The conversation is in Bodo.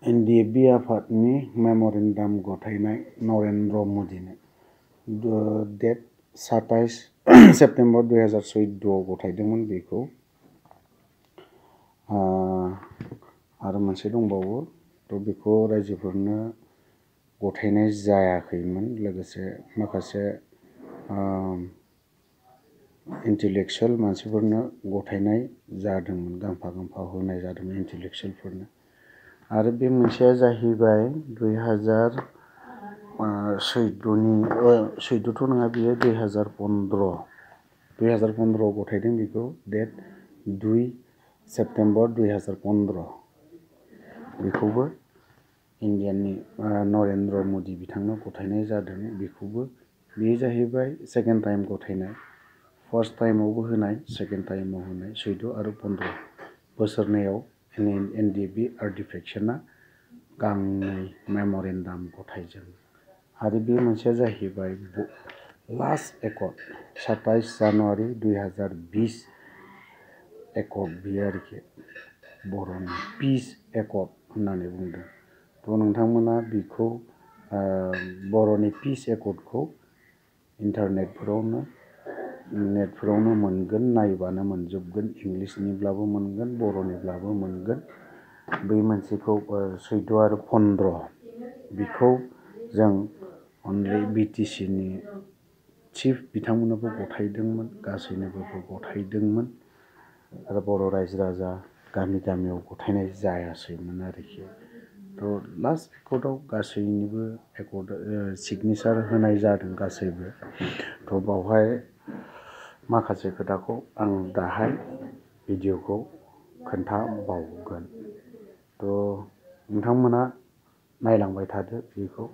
एनडिएफबि आफादनि मेम'रेन्डाम गथायनाय नरेन्द्र मदिनो डेट 27 सेप्तेम्बर 2014 गथायदोंमोन बेखौ आरो मोनसे दंबावो थ' बेखौ रायजोफोरनो गथायनाय जायाखैमोन लोगोसे माखासे इन्टेलेक्सुवेल मानसिफोरनो गथायनाय जादोंमोन गांफा गांफा होनाय जादोंमोन इन्टेलेक्सुवेलफोरनो आरो बे मोनसेया जाहैबाय 2014थ' नङा बियो 2015 गथायदों बेखौ डेट 2 सेप्तेम्बर 2015 बेखौबो इन्डियानि नरेन्द्र मदि बिथांनो गथायनाय जादों बेखौबो बे जाहैबाय सेकेन्ड टाइम गथायनाय फार्स्ट टाइमावबो होनाय सेकेन्ड टाइमाव होनाय 14 आरो 15 बोसोरनैयाव एनडिएफबि आर्टिफेक्सना गांनै मेम'रेन्डाम गथायदों आरो बे मोनसेया जाहैबाय लास्ट एकर्ड 27 जानुवारि 2020 एकर्ड बियो आरोखि बर'नि पिस एकर्ड होननानै बुंदों थ' नोंथांमोना बेखौ बर'नि पिस एकर्डखौ नेटफोरावनो मोनगोन नायबानो मोनजोबगोन इंलिसनिब्लाबो मोनगोन बर'निब्लाबो मोनगोन बै मोनसेखौ 14 आरो 15 बेखौ जों अनलि बिटिसिनि चिफ बिथांमोननोबो गथायदोंमोन गासैनोबो गथायदोंमोन आरो बर' रायजो राजा गामियाव गथायनाय जायासैमोन आरोखि थ' लास्ट एकर्डआव गासैनिबो एकर्ड सिगनेसार होनाय जादों गासैबो थ' बावहाय माखासे खोथाखौ आं दाहाय भिडिअखौ खोन्थाबावगोन थ' नोंथांमोना नायलांबाय थादो बेखौ